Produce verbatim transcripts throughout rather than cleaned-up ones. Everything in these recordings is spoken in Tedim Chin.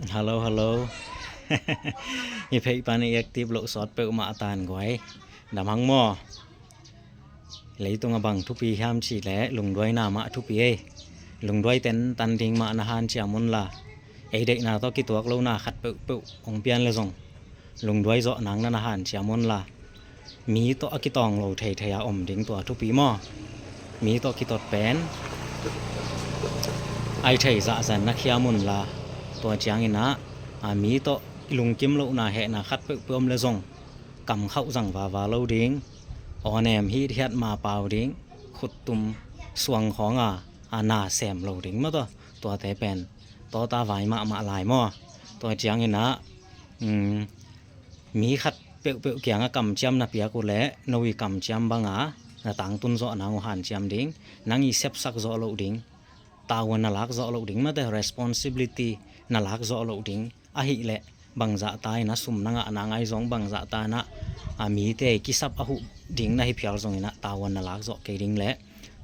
Hello, hello. I pheih pan i active loh sawt peuhmah a tan guai. Dam hang maw? Leitung a bang thupi hiam cih leh lungduaina mah thupi ei. Lungduai tentan ding mah na hanciam unla, ei deihna tawh kituak lohna khat peuhpeuh hong pian le zong lungduai zawh nang na na hanciam unla, mi tawh a kitawng lo theithei a om ding tua thupi maw? Mi tawh kitot pen ai thei zahzah na khiam unla, tua ciangin ah, a, mi tawh i lungkim lohna hehna khat peuhpeuh om le zong kam khauh zang vava lo ding, awnem hithiat ma pau ding, khuttum suang khawng a, a na sem lo ding maw taw. Tuate pen tawta vai mahmah lai maw? Tua ciangin ah, um, mi khat peuhpeuh kiangah kamciam na piak uh leh no i kamciam banga na tangtun zawh nang uh hanciam ding, nang i sepsak zawh loh ding, tavuan na lak zawh loh ding mate, responsibility na lak zawh loh ding. Ahih leh bangzah ta in ah sum na ngah nang ai zong, bangzah ta in ah, a, mite kisap a huh ding na hi phial zongin ah tavuan na lak zawh kei ding leh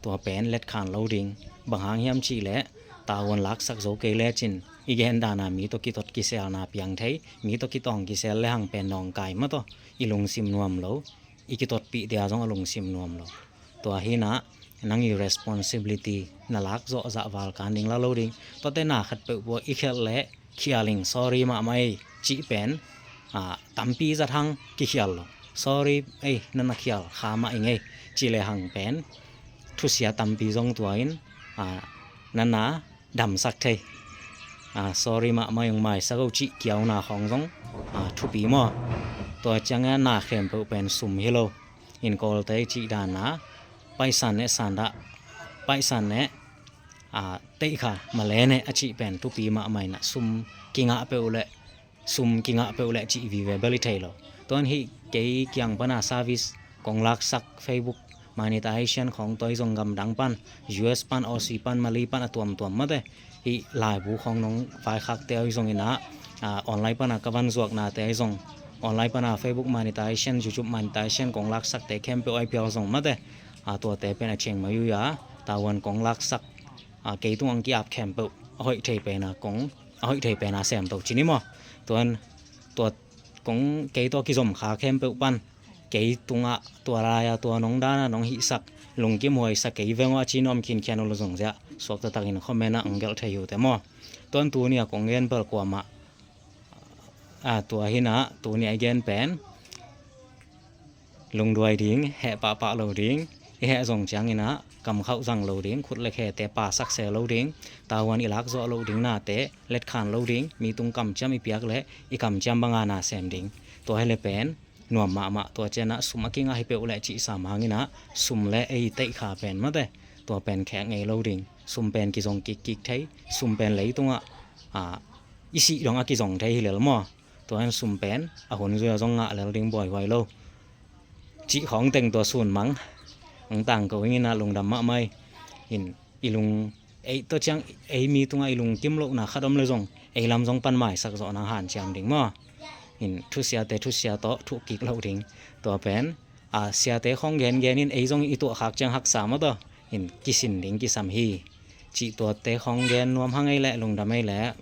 tua pen letkhan lo ding. Bang hang hiam cih leh tavuan laksak zo kei lecin i gen dana mi tawh kitot kiselna piang thei, mi tawh kitawng kisel le hang pen nawngkai maw taw, i lungsim nuam lo, i kitotpih dia zong a lungsim nuam lo. Tua hi in ah nang i responsibility na lak zawh zah val kan ding la lo ding. Tuate na khat peuhpeuh i khialh leh khial ing, sorry mahmah ei cih pen, a, tampi zat hang kikhial lo. Sorry ei, na na khial kha mah ing ei cih le hang pen thusia tampi zong tua in, a, na na damsak thei. A, sorry mahmah ung, maisak o cih kiauna khawng zong, a, thupi maw? Tua ciangin na khempeuh pen sum hi lo. Inkawlte i cih dana paisan ne sandah, paisan ne, a, teihkha male ne a cih pen thupi mahmah in ah sum kingah peuh leh, sum kingah peuh leh cih vive bel i thei lo. Tuan hih kei kiang pana service kong laksak, Facebook monetization khawng tua i zong gamdang pan, U S pan, Aussie pan, Mali pan a tuamtuam mate. Hih laibu khawng nong vaikhakte a i zong in ah, a, online pana ka van zuaknate a i zong, online pana Facebook monetization, YouTube monetization kong laksakte khempeuh a i pial zong mate. A, tuate pen a ciang mai ui a, tavuan kong laksak, a, kei tungah ki-ap khempeuh a hoih thei pena kong, a hoih thei pena semto ci ni maw? Tuan tua kong kei tawh kizom kha khempeuh pan kei tungah tua lai-a tua nong dana nong hihsak, lungkim huaisak kei veng aw a ci nuam khinkhian uh lo zong ziah suak taktakin comment ah hong gelh thei uh te maw? Tuan tuni a kong gen bel kuamah, a, tua hi in ah tuni a i gen pen lungduai ding, heh pahpah lo ding, i heh zong ciangin ah kam khauh zang lo ding, khut le khete pasak se lo ding, tavuan i lak zawh loh ding nate letkhan lo ding, mi tung kamciam i piak leh i kamciam banga na sem ding. Tua hi le pen nuam mahmah. Tua ciang ah sum a kingah hi peuh leh cih sam hangin ah sum le ei teihkha pen mate, tua pen khek ngei lo ding. Sum pen kizong kikkik thei, sum pen leitungah, a, i sih dong a kizong thei hi lel maw? Tua in sum pen a hun zui a zong ngah lel ding buaihuai lo. Cih khawng teng tua sun mang hong tangko ing in ah lungdam mahmah ei. In i lung, ei tawh ciang ei mi tungah i lungkim lohna khat om le zong ei lam zong pan maisak zawh nang hanciam ding maw? In thusiate thusia tawh thuh kik lo ding. Tua pen, a, siate khawng gengen in ei zong i tuahkhak ciang haksa maw taw? In kisin ding kisam hi. Cih tuate khawng gen nuam hang ei leh lungdam ei leh.